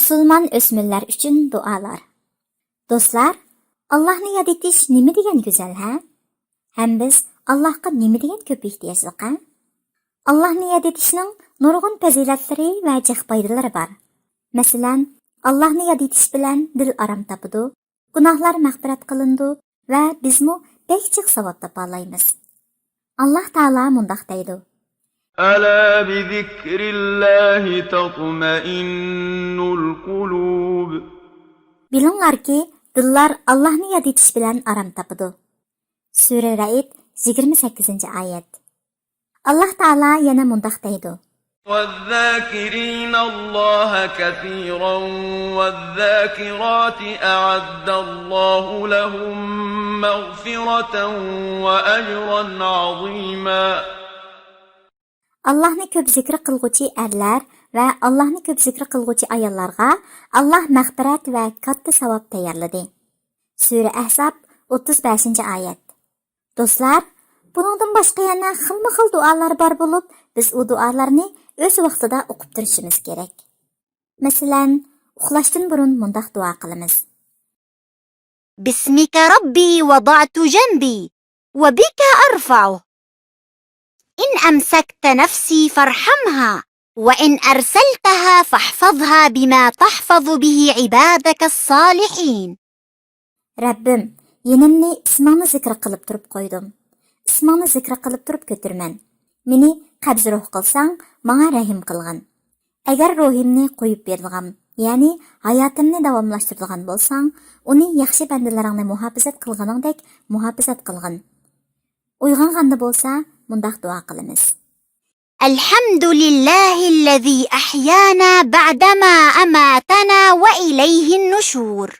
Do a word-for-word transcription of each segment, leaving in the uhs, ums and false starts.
مۇسۇلمان ئۆسمۈرلەر ئۈچۈن دۇئالار. دوستلار، ئاللاھنى ياد ئېتىش نېمە دېگەن گۈزەل، ھە؟ ھەم بىز ئاللاھقا نېمە دېگەن كۆپ ئېھتىياجلىق، ھە؟ ئاللاھنى ياد ئېتىشنىڭ نۇرغۇن پەزىلەتلىرى ۋە جىق پايدىلىرى بار. مەسىلەن، ئاللاھنى ياد ئېتىش بىلەن دىل ئارام تاپىدۇ، گۇناھلار مەغپىرەت قىلىنىدۇ ۋە بىزمۇ بەك جىق ساۋاب تاپالايمىز. ئاللاھ تائالا مۇنداق دەيدۇ. ألا بذكر الله تطمئن القلوب. بىلىڭلاركى، دىللار ئاللاھنى ياد ئېتىش بىلەن ئارام تاپىدۇ. سۈرە رەئد، يىگىرمە سەككىزىنچى ئايەت. ئاللاھ تائالا يەنە مۇنداق دەيدۇ. والذاكرين الله كثيرا والذاكرات أعد الله لهم مغفرة وأجرا عظيما. ئاللاھنى كۆپ زىكىر قىلغۇچى ئەرلەر ۋە ئاللاھنى كۆپ زىكىر قىلغۇچى ئاياللارغا ئاللاھ مەغپىرەت ۋە كاتتا ساۋاب تەييارلىدى. سۈرە ئەھزاب، ئوتتۇز بەشىنچى ئايەت. دوستلار، بۇنىڭدىن باشقا يەنە خىلمۇ خىل دۇئالار بار بولۇپ، بىز ئۇ دۇئالارنى ئۆز ۋاقتىدا ئوقۇپ تۇرۇشىمىز كېرەك. مەسىلەن، ئۇخلاشتىن بۇرۇن مۇنداق دۇئا قىلىمىز. باسمك ربي وضعت جنبي وبك أرفعه. إن أمسكت نفسي فارحمها، وإن أرسلتها فاحفظها بما تحفظ به عبادك الصالحين. رەببىم، يېنىمنى ئىسمىڭنى زىكىر قىلىپ تۇرۇپ قويدۇم. ئىسمىڭنى زىكىر قىلىپ تۇرۇپ كۆتۈرىمەن. مېنى قەبزى روھ قىلساڭ، ماڭا رەھىم قىلغىن. ئەگەر روھىمنى قويۇپ بېرىدىغان، يەنى ھاياتىمنى داۋاملاشتۇرىدىغان بولساڭ، ئۇنى ياخشى بەندىلىرىڭنى مۇھاپىزەت قىلغىنىڭدەك مۇھاپىزەت قىلغىن. ئويغانغاندا بولسا مۇنداق دۇئا قىلىمىز. الحمد لله الذي أحيانا بعدما أماتنا وإليه النشور.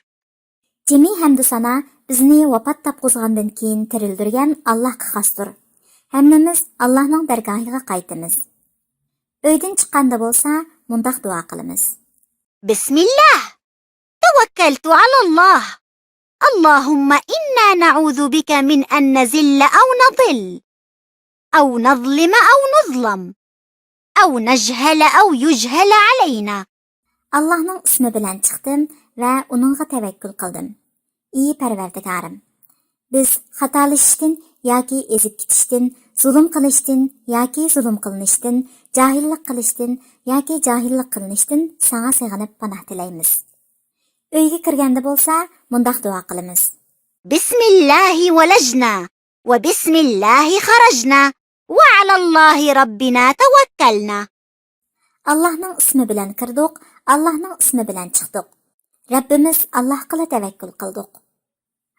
جىمى ھەمدۇ سانا بىزنى ۋاپات تاپقۇزغاندىن كېيىن تىرىلدۈرگەن ئاللاھقا خاستۇر. ھەممىمىز ئاللاھنىڭ دەرگاھىغا قايتىمىز. ئۆيدىن چىققاندا بولسا مۇنداق دۇئا قىلىمىز. بسم الله توكلت على الله. اللهم إنا نعوذ بك من أن نزل أو نضل، أو نظلم أو نظلم، أو نجهل أو يجهل علينا. ئاللاھنىڭ ئىسمى بىلەن چىقتىم ۋە ئۇنىڭغا تەۋەككۈل قىلدىم. ئى پەرۋەردىگارىم، بىز خاتالىشىشتىن ياكى ئېزىپ كېتىشتىن، زۇلۇم قىلىشتىن ياكى زۇلۇم قىلىنىشتىن، جاھىللىق قىلىشتىن ياكى جاھىللىق قىلىنىشتىن ساڭا سېغىنىپ پاناھ تىلەيمىز. ئۆيگە كىرگەندە بولسا مۇنداق دۇئا قىلىمىز. بسم الله ولجنا، وبسم الله خرجنا، وعلى الله ربنا توكلنا. ئاللاھنىڭ ئىسمى بىلەن كىردۇق، ئاللاھنىڭ ئىسمى بىلەن چىقتۇق. رەببىمىز ئاللاھقىلا تەۋەككۈل قىلدۇق.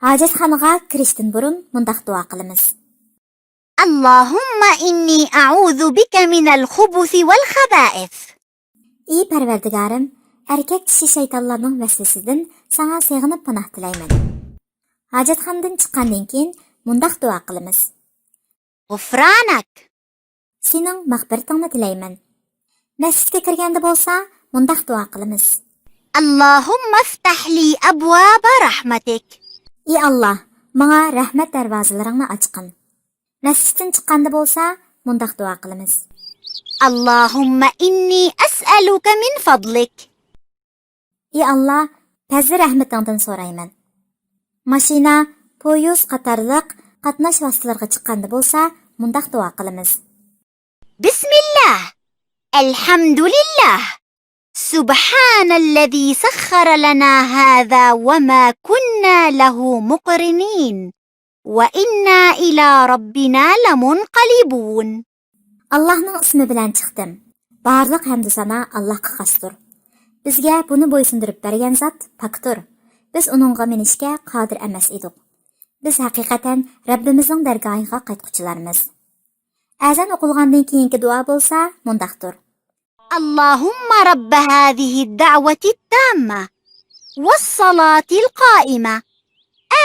ھاجەتخانىغا كىرىشتىن بۇرۇن مۇنداق دۇئا قىلىمىز. اللهم إني أعوذ بك من الخبث والخبائث. ئى پەرۋەردىگارىم، ئەركەك چىشى شەيتانلارنىڭ ۋەسۋەسىدىن ساڭا سېغىنىپ پاناھ تىلەيمەن. ھاجەتخانىدىن چىققاندىن كېيىن مۇنداق دۇئا قىلىمىز. غفرانك. سېنىڭ مەغپىرىتىڭنى تىلەيمەن. مەسچىتكە كىرگەندە بولسا مۇنداق دۇئا قىلىمىز. اللهم افتح لي أبواب رحمتك. ئى ئاللاھ، ماڭا رەھمەت دەرۋازىلىرىڭنى ئاچقىن. مەسچىتتىن چىققاندا بولسا مۇنداق دۇئا قىلىمىز. اللهم إني أسألك من فضلك. ئى ئاللاھ، پەزلى رەھمىتىڭدىن سورايمەن. ماشىنا، پويىز قاتارلىق قاتناش ۋاسىتىلىرىغا چىققاندا بولسا مۇنداق دۇئا قىلىمىز. بسم الله، الحمد لله، سبحان الذي سخر لنا هذا وما كنا له مقرنين، وإنا إلى ربنا لمنقلبون. ئاللاھنىڭ ئىسمى بىلەن چىقتىم. بارلىق ھەمدۇ سانا ئاللاھقا خاستۇر. بىزگە بۇنى بويسۇندۇرۇپ بەرگەن زات پاكتۇر. بىز ئۇنىڭغا مىنىشكە قادىر ئەمەس ئىدۇق. بىز ھەقىقەتەن رەببىمىزنىڭ دەرگاھىغا قايتقۇچىلارمىز. ئەزان ئوقۇلغاندىن كېيىنكى دۇئا بولسا مۇنداقتۇر. اللهم رب هذه الدعوة التامة والصلاة القائمة،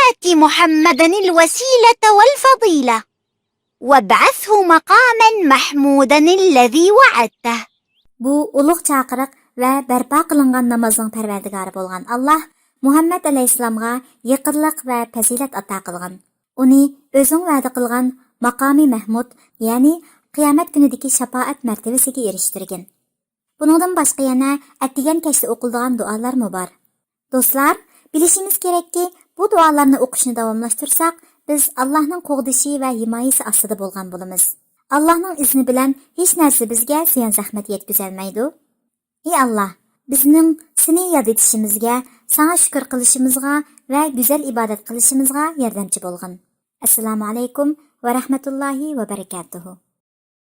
آت محمدا الوسيلة والفضيلة، وابعثه مقاما محمودا الذي وعدته. بۇ ئۇلۇغ چاقىرىق ۋە بەرپا قىلىنغان نامازنىڭ پەرۋەردىگارى بولغان ئاللاھ مۇھەممەد ئەلەيھىسسالامغا يېقىنلىق ۋە پەزىلەت ئاتا قىلغىن. ئۇنى ئۆزۈڭ ۋەدە قىلغان ماقامى مەھمۇد، يەنى قىيامەت كۈنىدىكى شاپائەت مەرتىۋىسىگە ئېرىشتۈرگىن. بۇنىڭدىن باشقا يەنە ئەتىگەن كەچتە ئوقۇلىدىغان دۇئالارمۇ بار. دوستلار، بىلىشىمىز كېرەككى، بۇ دۇئالارنى ئوقۇشنى داۋاملاشتۇرساق، بىز ئاللاھنىڭ قوغدىشى ۋە ھىمايىسى ئاستىدا بولغان بولىمىز. ئاللاھنىڭ ئىزنى بىلەن ھېچ نەرسە بىزگە زىيان-زەخمەت يەتكۈزەلمەيدۇ. ئى ئاللاھ، بىزنىڭ سېنى ياد ئېتىشىمىزگە، ساڭا شۈكۈر قىلىشىمىزغا ۋە گۈزەل ئىبادەت قىلىشىمىزغا ياردەمچى بولغىن. ئەسسالامۇ ئەلەيكۇم ۋە رەھمەتۇللاھى ۋە بەرىكاتۇھۇ.